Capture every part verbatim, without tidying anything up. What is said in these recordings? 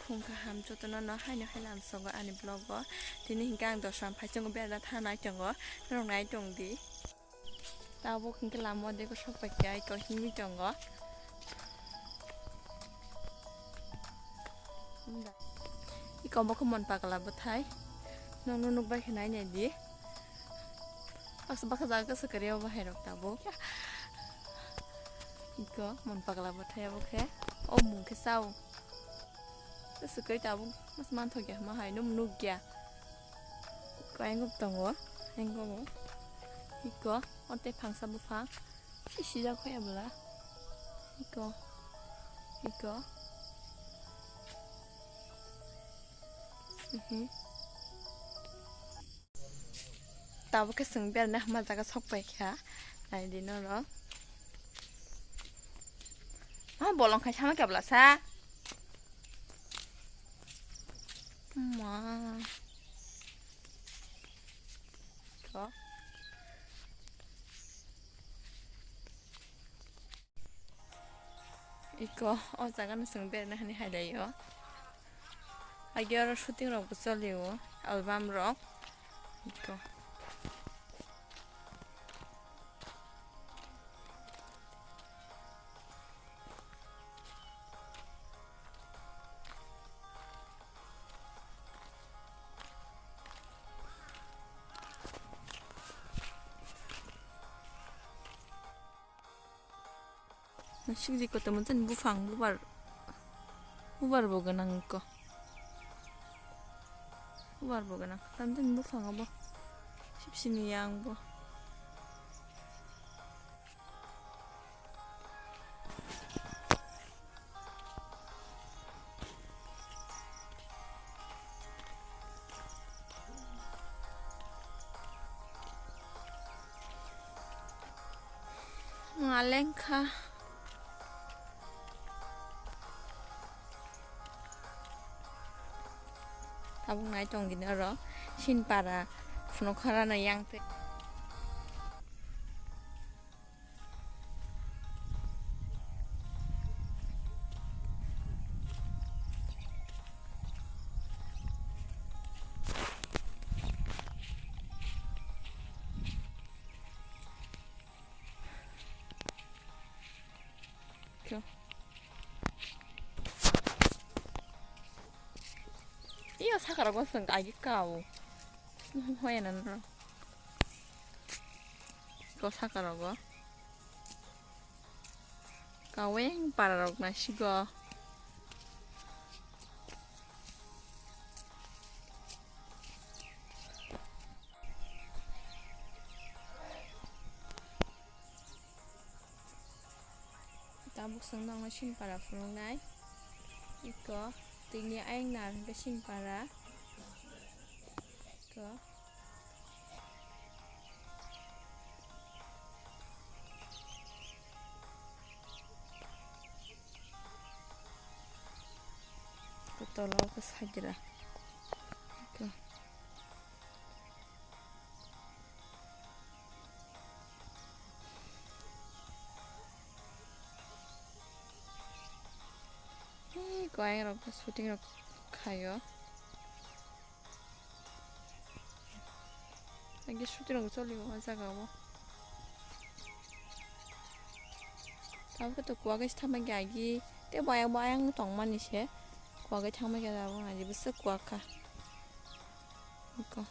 Phung kaham jotono no haino hai lam sogo ani vlog o. Tini hinkhe ang dosram phaichungo berna thana nai tongo. Norok nai tong di. Tabuk hinkhe lama o dego sok pai khe ai ko himwi tongo. Iko bo khe mon pagla bwthai. Nono nukbai khe nai nai di. Baksa baksa jaga kwswk kwrwi o bahai rok tabuk. Iko mon pagla bwthai abo khe. O mung khe sao. Kwswk kwrwi tabuk mas manthok ya hama hai num nuk ya. Iko ayang tongo. Ayang tongo. Iko o tei phangsa buphang. Sijak hoya bwla. Iko. Iko. Mhm. Tabuk khe chwng berna hama jaga sok pai kha. Nai di norok. Ah, bolong khai sama kebla sa. Ma. Ko. Iko, o jaga no chwng berna hani hai lai o. Agi oro shooting rok bo choli o, album rok. Iko. Sikri kotor mochani buphang bubar, bubar bo gwnang eko. Bubar bo gwnang. Tamjani buphang obo. Sipsini yang bo. Malengkha. Tabuk nai tong gini oro Sinpara Phunukharano yang twi. Kyo. Iyo saka rogo seng agi kau. Hoya nana. Ko saka rogo. Kaweng para rok na sigo. Tabuk song nang no Sinpara phunuknai. Iko tini ayang nar hingke Sinpara. Iko. Iko tola o khe sajra. Iko. Iko ayang rok shooting rok khaio. Agi shooting rok choli o jaga o. Tabuk to kuwagwi thangma agi tei bo ayang bo ayang tongmani se kuwagwi thangma khe abo agi bwswk kuwak kha. Iko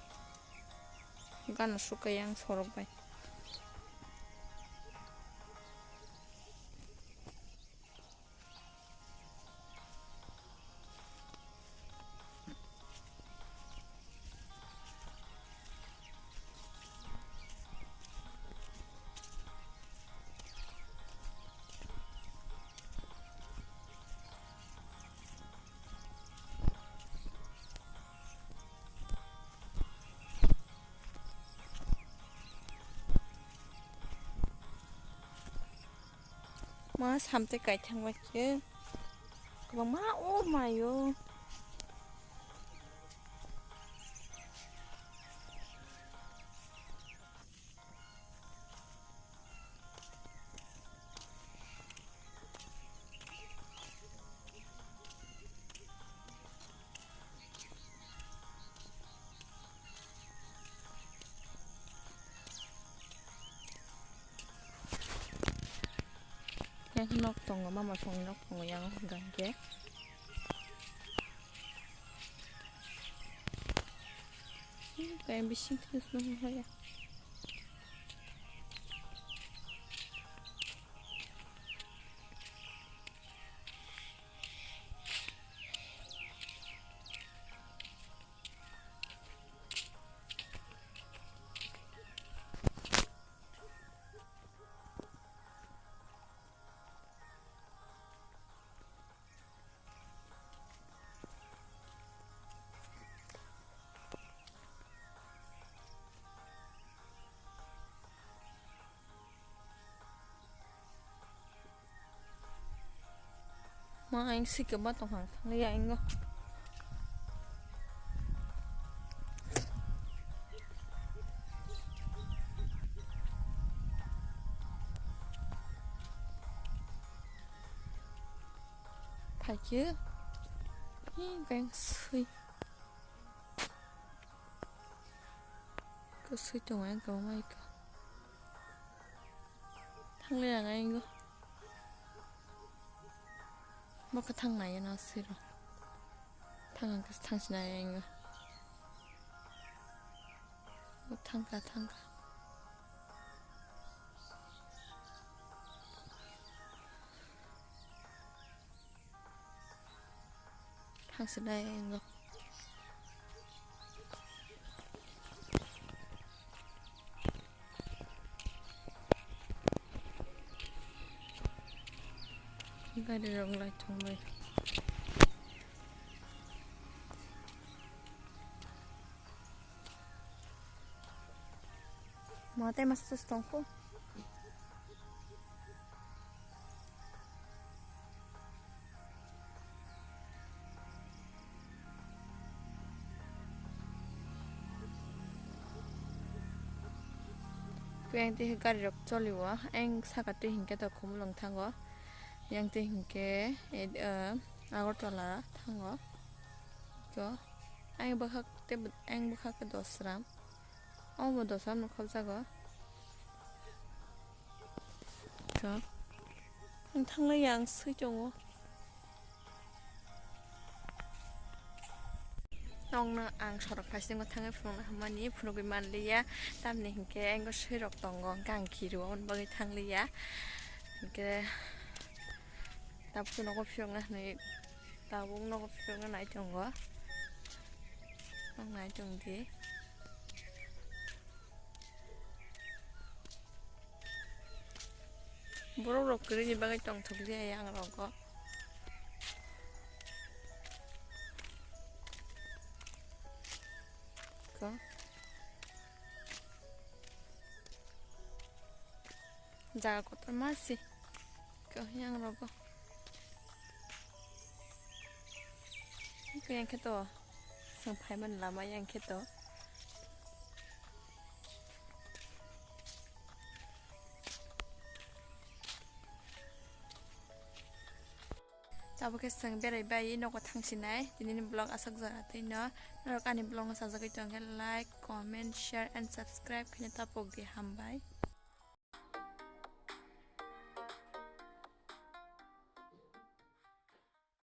gana sukha yang sorok bai. Ma samte kaithang bai khe kwbangma o maio. Nok tongo, mama songni nok tongo yang hwnkha hwnkhe. Kaya bising twi swnam haya. Ma ang sika ma tong hang thang ya ingo. Phaikhe, hi, beng sui. Ko sui tongo, ang kwbangma iko. Thangle ang aingo. Bo khe thang nai no siro. Thang ang khe thang sinai aingo. Bo thangkha, thangkha. Thangsinai ang. Gari rok lai thangbai. Ma tei masa sus tongkho. Yang twi gari rok choli o, yang saka twi hinkhe to Khumulwng thango, yang twi hinkhe, eh, Agartala thango. To, ayang bwkhak tei, ayang bwkhak khe Dosram. Omo Dosram no khobjago. To, ang thanglai ya, ang swi tongo. Nokno ang sorok phaisingo thangwi phunukna hammani phunugwi manliya, tamni hinkhe engo swirok tongo, hwnkhe ang khirio, aboni bagwi thangliya. Hinkhe tabuk nogo phiyokna hinwi. Tabuk nogo phiyokna nai tongo. Ang nai tong di. Borok rok kwrwini bagwi tongthok liya yang rogo. Ko. Jaga kotorma se. Ko yang rogo. Ko yang khe to. Swng phaimani lama yang khe to. Tabuk khe chwng berai bai nogo thangsinai. Tinini vlog aswk jaga twi no. Norok ani vlog no sajagwi tong khe like, comment, share and subscribe khaina tapok di, hambai.